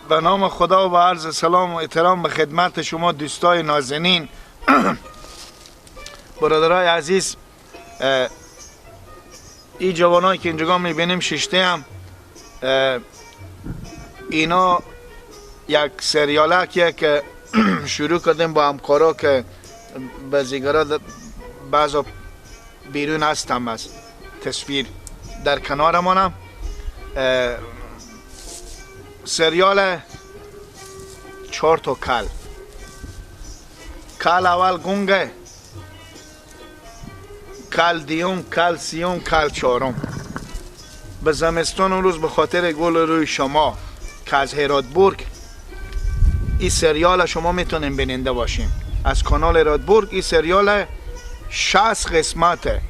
به نام خدا و عرض سلام و احترام به خدمت شما دوستای نازنین، برادرای عزیز. این جوانایی که اینجا میبینیم ششته هم اینا یک سریالکیه که شروع کردیم با همکارا که بازیگرا بعضا بیرون هستم از تصویر در کنارمانم. سریال چهار تا کل، کل اول گنگه، کل دیوم، کل سیوم، کل چهارم. به زمستان اون روز به خاطر گل روی شما که از هراتبورگ این سریال شما میتونیم بیننده باشیم از کانال هراتبورگ. این سریال 60 قسمته،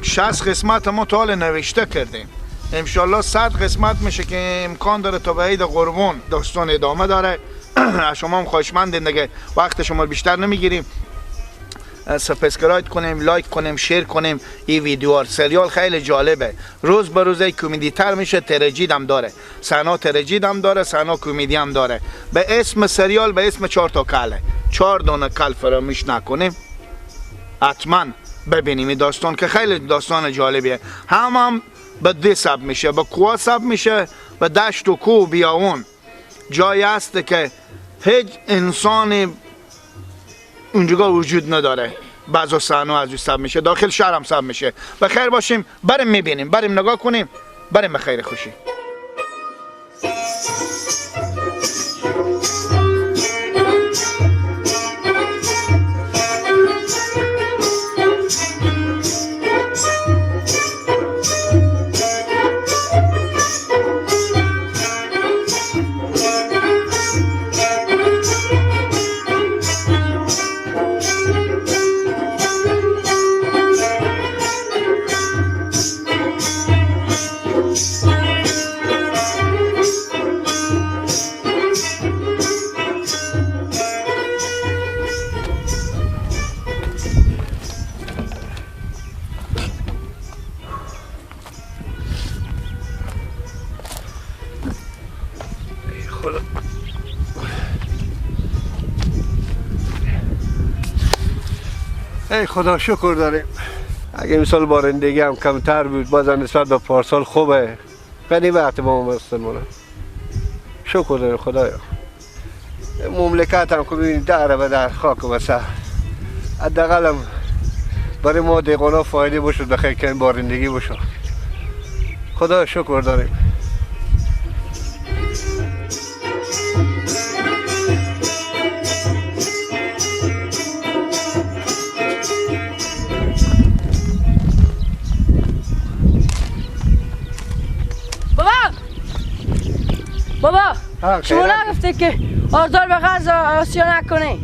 60 قسمت ما تا حال نوشته کردیم، انشالله 100 قسمت میشه که امکان داره تا به عید قربان داستان ادامه داره. شما هم خواهشمندیم دیگه، وقت شما بیشتر نمیگیریم، subscribe کنیم، like کنیم، share کنیم این ویدیو. سریال خیلی جالبه، روز به روز کمدی تر میشه، تراژدی هم داره، صحنه تراژدی هم داره، صحنه کمدی هم داره. به اسم سریال به اسم چهار تا کله، چهار دونه کل فراموش نکنیم، حتما ببینیم این داستان که خیلی داستان جالبیه. هم به ده سب میشه، به کوه سب میشه، به دشت و کوه و بیابون، جایی است که هیچ انسانی اونجا وجود نداره. بعضا صحنه از سب میشه، داخل شهر هم سب میشه. به خیر باشیم، بریم میبینیم، بریم نگاه کنیم، بریم به خیر خوشی. ای خدا شکر داریم. اگه امسال بارندگی هم کمتر بود بازم نسبت به پارسال خوبه. خیلی وقت با ما مونه. شکر داریم خدایا. مملکت هم که ببینید در به در خاک و سر. حداقل هم برای ما دهقانا فایده باشد بخیر که بارندگی باشه. خدا شکر داریم. بابا شما نگفته که آزار به غرض آسیا نکنه.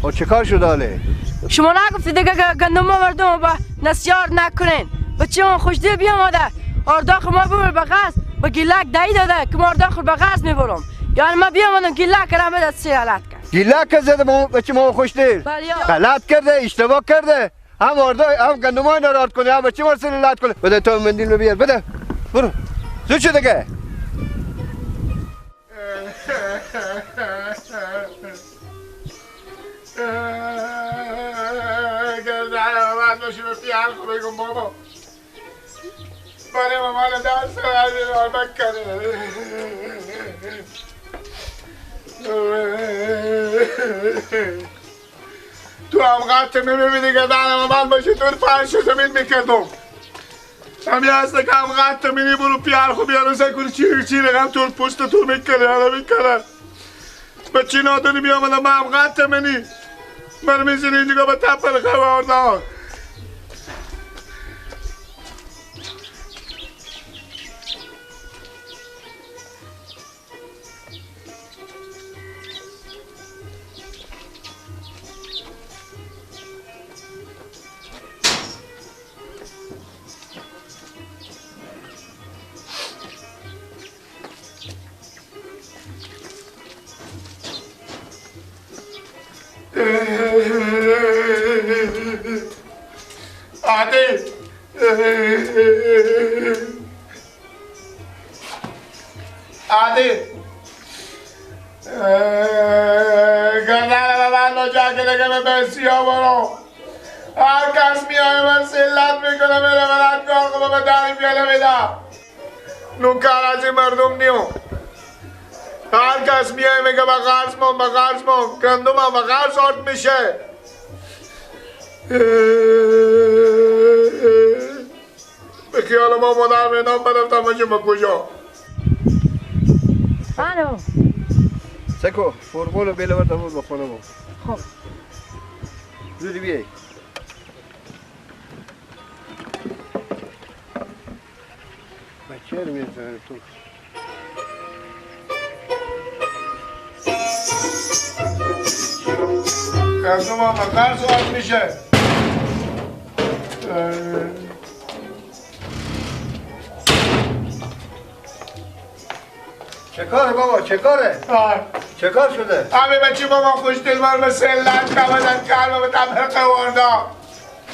خب چه کار شد حاله؟ شما نگفته دیگه گندم مردم با نسیار نکنین. بچه من خوشدل بیامده آرداخ ما ببر به غرض به گیلک دایی داده که ما آرداخ به غرض میبرم. یعنی ما بیامدم گیلک را همه دست غلط کرد. گیلک زده بچه ما خوشدل؟ غلط کرده، اشتباه کرده. هم آردا هم گندمای ناراحت کنه، هم بچه ما رو کنه. بده تو مندیل رو بیار، بده. برو. زود شو دیگه. بگم بابا برای مامان دست بکنه. تو هم قطع میبینی که دنم من باشی تو فرش زمین میکردم. همی هست که هم قطع میبینی برو پیار خوب بیارو سکونی چی چی رقم تو پشت تو میکنه حالا میکنه. به چی نادونی میامدم من هم قطع منی من میزینی اینجا به تپل خواه. عادل عادل گردن من نجا که دیگه به بسیا برو. هر کس میای من سلت میکنه میره بلد کار کنه به دری پیاله میده. نوکر از این مردم نیو. هر کس میای میگه به قرض من به قرض من گندم هم به قرض آرد میشه. به خیال ما مادر میدم بدم تا به کجا. الو سکو فرغولو بیل بردم به خونه ما. خب زودی بیای. بچه رو میزنه تو. گندم هم به قرض آرد میشه. چه کاره بابا؟ چه کاره؟ چه کار شده؟ همه بچه بابا خوش دلبر به سلت کمدن کرد به تبرقه وردا.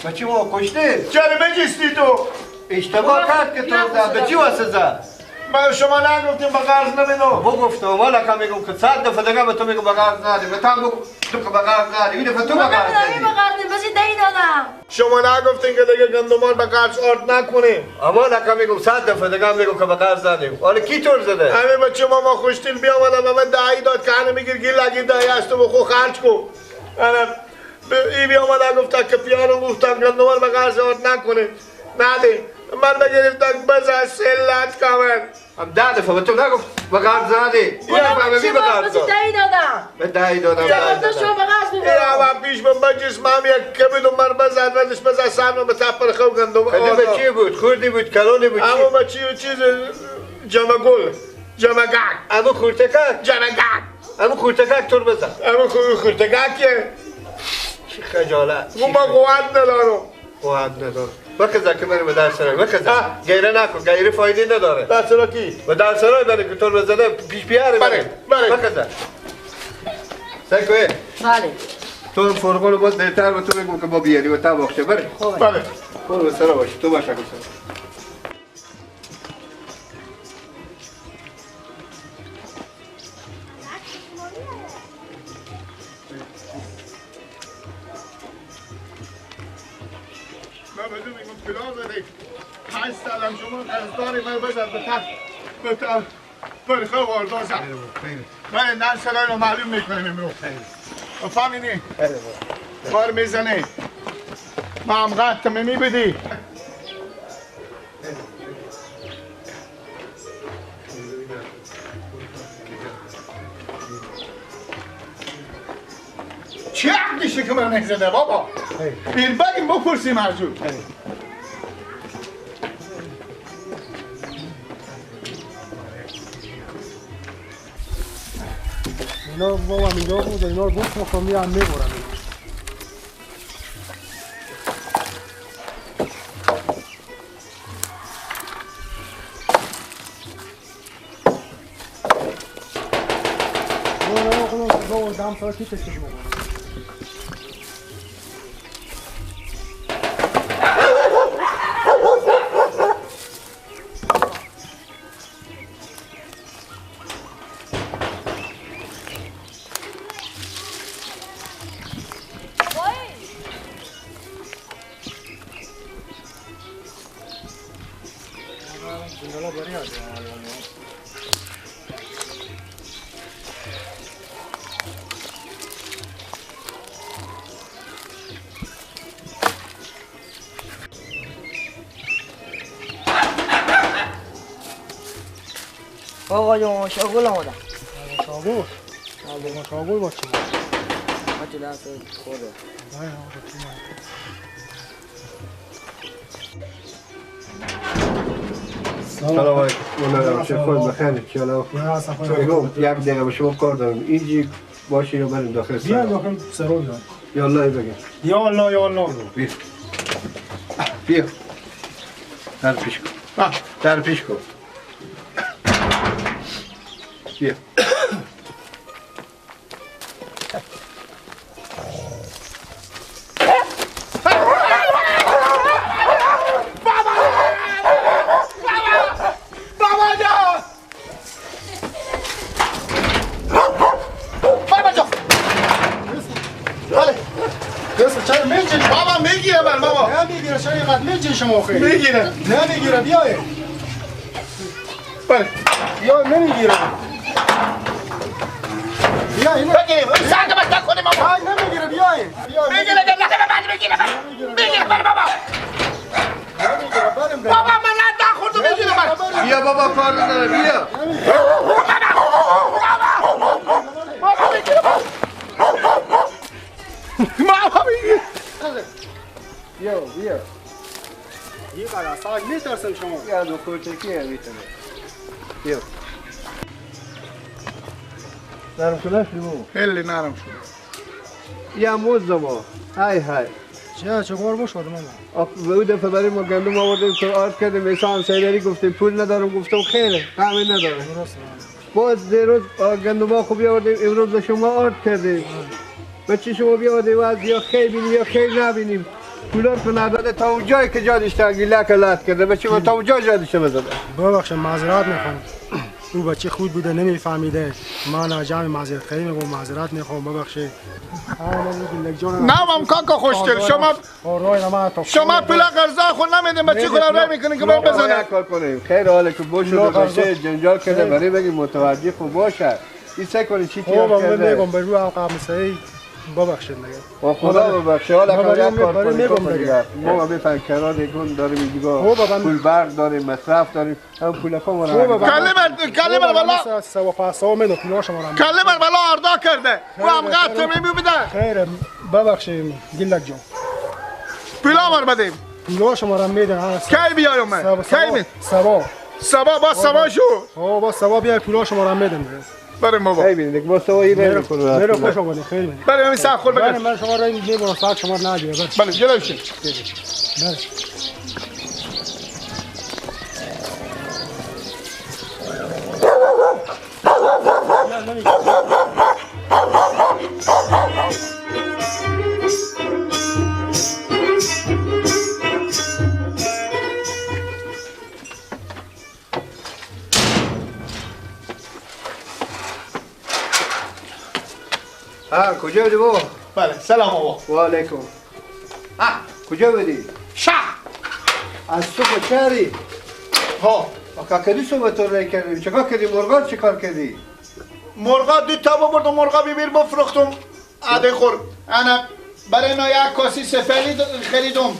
بچه بابا کشته؟ چرا بجستی تو؟ اشتباه کرد که تو زد. به چی واسه زد؟ من شما نگفتیم به قرض نمیدم. بگفتم ما لکم میگم که 100 دفعه دیگه به تو میگم به قرض ندی. به تو بگو تو که به قرض ندی. این دفعه تو به قرض ندی. به قرض ندی. دهی دادم. شما نگفتین که دیگه گندمان به قرض آرد نکنیم. اما لکم میگم 100 دفعه دیگه میگم که به قرض ندیم. حالا کی طور زده؟ همه بچه ما خوشتیل بیامدم به من دهی داد که هنه میگیر گیر لگی دهی از تو بخو خرج کن. ای بیامدن گفتن که پیانو گفتم گندمان به قرض آرد نکنیم. ندیم. من بگرفتم بزن سلت کمر. هم 10 دفعه به تو نگفت به قرض ندی. یه دفعه به قرض داد. دهی دادم. به دهی دادم. شما به قرض می‌برم. یه پیش من بجس من یک کبدم من بزن بزش بزن سرم به تپر خوب گندم. به چی بود؟ خوردی بود؟ کلونی بود؟ اما به چی چیز جمع گل. جمع گگ. اما خورتکک. جمع گگ. اما خورتکک تو بزن. اما خورتکک که چی خجالت. من قوت ندارم. قوت ندارم. بخزا که بریم به در سرای بخزا گیره نکن گیره فایده نداره. در سرای کی؟ به در سرای بریم که تو رو بزنه پیش پیاره بریم. بخزا سکوه. بله تو فرقون رو باز دیرتر به تو بگم که با بیاری و تا باخشه بریم. بله برو به سرا باش تو باش اگه سرا. شما قرضداری من بزن به تخت به تخت برخه واردا زد. من نن سرای رو معلوم میکنیم امروز. فهمیدی؟ بار میزنی ما هم قطع میبدی. چه عقلشه که من نزده بابا؟ بیر بگیم بپرسیم ارجو. اینا بابا اینجا بود اینا رو گفت میخوام میرم میبرم. بابا دم سر کی تشکیل میکنه. آقا جان شاگل آمده. شاگل؟ شاگل با چی؟ بچه دست خورده. سلام علیکم. چه خود بخیر چه یک دقیقه به شما کار دارم. اینجی باشه یا بریم داخل سرا؟ بیا داخل سرا بیا. یا الله بگم. یا الله یا الله. بیا. بیا. در پیش کن. در پیش کن. بیا. بابا جان. میجی بابا میگیره بر بابا. نمیگیره چرا اینقدر میجی شما خیلی؟ میگیره. نمیگیره بیای. بله. بیا نمیگیره. بیا اینو بگیریم. سنگ بس نکنیم بابا. نمیگیره بیای. میگیره نه میگیره. میگیره بر بابا. بابا من نه خوردم میگیره بر. بیا بابا کار نداره بیا. بابا میگیره. بابا میگیره. بیا بیا. یه قرار ساگ میترسم شما. یا دو کوچکی میتونه. بیا. نرم شده شو. خیلی نرم شده. یا موز ما. های های. چه چه باش شد ماما. او دفعه برای ما گندم آوردیم تو آرد کردیم ایسا هم سیدری گفتیم پول ندارم گفتم خیره قهوه ندارم. باز دیروز گندم ها خوب بیاوردیم امروز به شما آرد کردیم. بچه شما بیاوردیم از یا خیر بینیم یا خیر نبینیم. پولا رو نداده تا اون جایی که جا داشته گیلک لات کرده بچه ما تا اون جا جا داشته بزنه. ببخشید معذرت میخوام. او بچه خود بوده نمیفهمیده. من جمع معذرت خواهی میگم معذرت میخوام ببخشید. نه مام کاکا خوشگل شما شما پول قرضه خود نمیدیم بچه خود رای میکنین که ما بزنه. کار کنیم خیر حاله که باشه بچه جنجال کرده برای بگیم متوجه خوب باشه. این سه کنی چی کار کرده؟ میگم به رو هم قمسه ببخشید دیگه. با خدا ببخشید حالا کار کنیم دیگه. ما میفهم کرا دیگه داریم دیگه. پول برق داریم مصرف داریم هم پول خود ما کلمه کلمه والا سوا پاسا من پول شما را کلمه والا اردا کرده و هم قطع میبینه. خیر ببخشید گلک جان. پول ما بدیم. پول شما را میدم. کی بیایم من؟ کی می؟ سبا. سبا با سبا شو. ها با سبا بیای پول شما را میدم. بریم بابا. خیلی ببینید با سوایی بریم. میره خوش آمدید خیلی ببینید. بریم همین سر خور بگیر. بله من شما را میبرم ساعت شما را نگیره. بله جلو شین. بله. ها کجا بودی بابا؟ بله سلام بابا. و علیکم. ها کجا بودی؟ شهر. از صبح چهری؟ ها. آقا کدی صبح تو رای کردیم؟ چیکار کردی؟ مرغا چیکار کردی؟ مرغا دو تا بردم مرغا ببیر بفروختم. عده خور. انا برای اینا یک کاسی سفلی خریدم.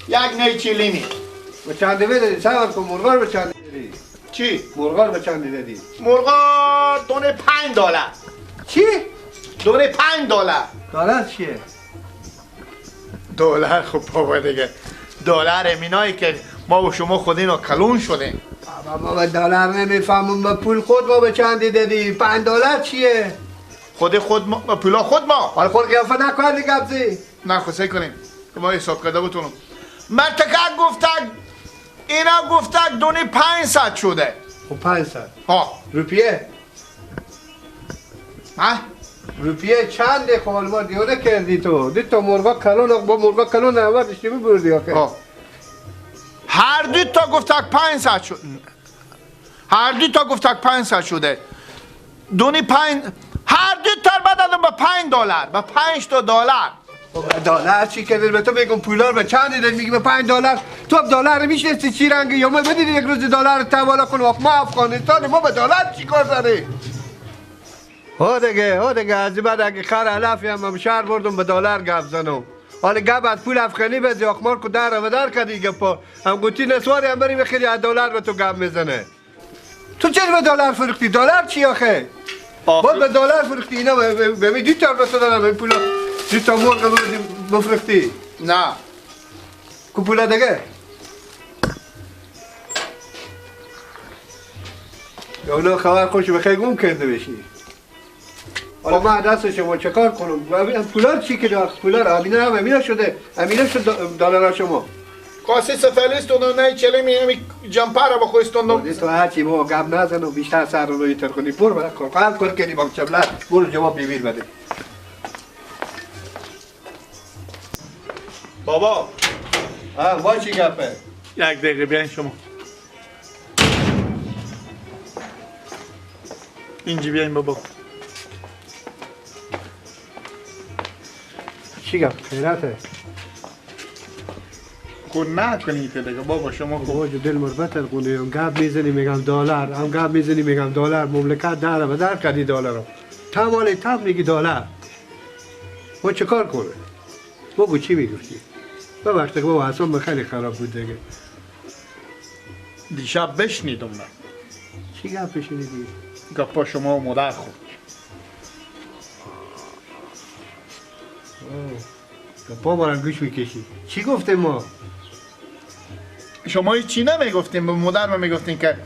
یک نیچلیمی. به چند دادی؟ صبر کن مرغا رو به چند دادی؟ چی؟ مرغا رو به چند دادی؟ مرغا دونه $5. چی؟ دونه $5. دلار چیه؟ دلار خب بابا دیگه دلار مینایی که ما و شما خود اینا کلون شدیم. بابا ما به دلار نمیفهمم با پول خود ما به چندی دادی؟ $5 چیه؟ خود ما با پولا خود ما. حالا خود قیافه نکن دیگه ابزی. نه خب سعی کنیم که ما حساب کرده بتونم. مرتکه گفتک اینا گفتک دونه 500 شده. خب 500. ها. روپیه؟ ها؟ روپیه چنده؟ خب ما دیونه کردی تو دید تا مرغا کلون با مرغا کلون آوردش میبردی آخه. هر دو تا گفتک 500 شد. هر دو تا گفتک 500 شده. دونی 5 هر دو تا بدادم با $5 با 5 تا دلار. دلار چی کردی؟ به تو میگم پولار به چند دادی میگی به $5. تو دلار میشناسی چی رنگی یا ما بدید یک روز دلار توالا کن. ما افغانستان ما به دلار چی کار داریم؟ ها دیگه ها دیگه از بعد اگه خر علفی هم شهر بردم به دلار گپ زنم. حالا گپ از پول افغانی بزی اخمار کو در و در کردی گپا هم قوطی نسواری هم بریم خیلی از دلار به تو گپ میزنه. تو چرا به دلار فروختی؟ دلار چی آخه؟ باز به دلار فروختی اینا به می دو تا به تو دادم این پولا دو تا مرغ بفروختی؟ نه کو پولا دیگه؟ یا اونا خبر خوش بخیر گم کرده بشی. حالا من دست شما چه کار کنم؟ پولار چی که دار؟ پولار امینه هم امینه شده، امینه شد دلار شما. کاسه سفلیست و نه چلی می جمپر با خوستوندم. تو هرچی با گپ نزن و بیشتر سر رو روی تر کنی. برو برا کار کار کن کنی با چبله برو جواب بیبیر بده. بابا ها با چی گپه؟ یک دقیقه بیاین شما. اینجا بیاین بابا. چی گپ؟ خیراته. خود نکنید دیگه بابا شما خوب دل مربت کنه. هم گپ میزنی میگم دلار، هم گپ میزنی میگم دلار، مملکت داره و در کردی دلار رو. تمام تام میگی دلار. ما چیکار کنه؟ بگو چی میگفتی؟ ببخشید بابا اصلا خیلی خراب بود دیگه. دیشب بشنیدم من. چی گپ شنیدی؟ گپا شما و مادر خود. گپا ما رو گوش میکشی. چی گفتیم ما؟ شما چی نمیگفتیم؟ به مادر ما میگفتین که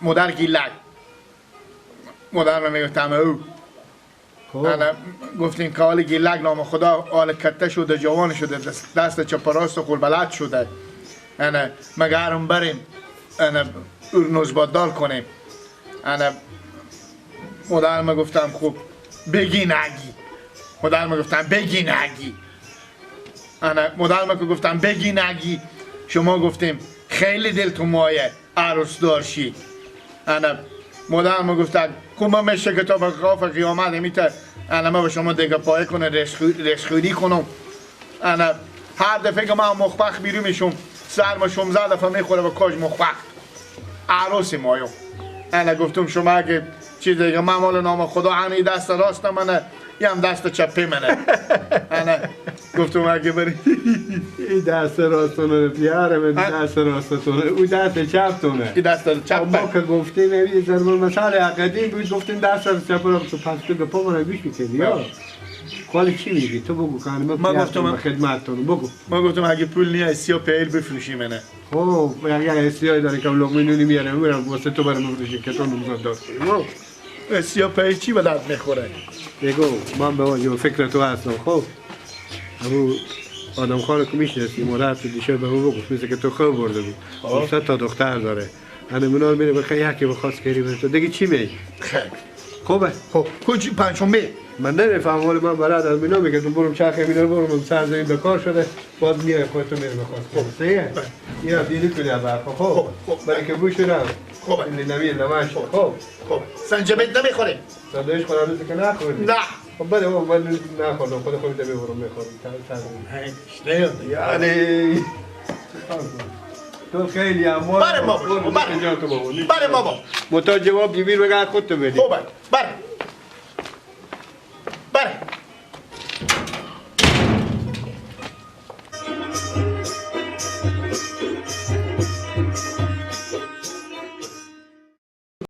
مادر گیلک. مادر ما میگفتم او. گفتیم که حال گیلک نام خدا حال کته شده، جوان شده، دست چپ راست خور بلد شده. انا مگرم بریم انا نوزبادار کنیم. انا مادر ما گفتم خوب بگی نگی. مادر ما گفتم بگی نگی. انا مادر ما گفتم بگی نگی. شما گفتیم خیلی دل تو مایه عروس دارشی. انا مادر ما گفتم خب ما میشه که تا به قاف قیامت میته انا ما به شما دیگه پایه کنه رشخوری کنم. انا هر دفعه که من مخبخ بیرون میشم سر ما 16 دفعه میخوره به کاج مخبخ عروس مایو. انا گفتم شما اگه چیز دیگه من مال نام خدا انی دست راست منه یه هم دست چپی منه. انا گفتم اگه بری این دست راستونه پیاره من دست راستونه او دست چپتونه این دست چپ. ما که گفتیم یه ضرب المثل عقدی بود گفتیم دست چپ رو تو پس تو گپا ما گوش می‌کردی یا حالا چی میگی تو بگو که من گفتم خدمتتون بگو. ما گفتم اگه پول نیست سیا پیل بفروشیم منه. خب اگه سیاه داره که لقمه نونی میاره میرم واسه تو برام بفروشیم که تو نوزاد دار. سیا پیل چی به درد میخوره؟ بگو من به واجب فکر تو هستم. خب ابو آدم خانه که میشناسی مادر تو دیشب به او بگفت مثل که تو خوب برده بود. خب 3 تا دختر داره. انا منال میره بخی یکی بخواست کری بره تو دیگه چی میگی؟ خیلی خوبه. خب کجا پنجشنبه؟ من نمیفهم ولی من برات از مینا میگم برم چرخ مینا برم سر زمین به کار شده باز میای خودتو میره بخواست. خب صحیح اینا دیدی کنی اول. خب خب برای که بوش رو خب این نمی نماش. خب خب سنجبت نمیخوره. ساندویچ خورم که نخوردی؟ نه خب بده بابا من نخوردم خود خودم میبرم میخورم. نه یعنی تو خیلی اموال بره بابا بره بابا. متا جواب بیبیر بگه خودتو بدی. خب بره.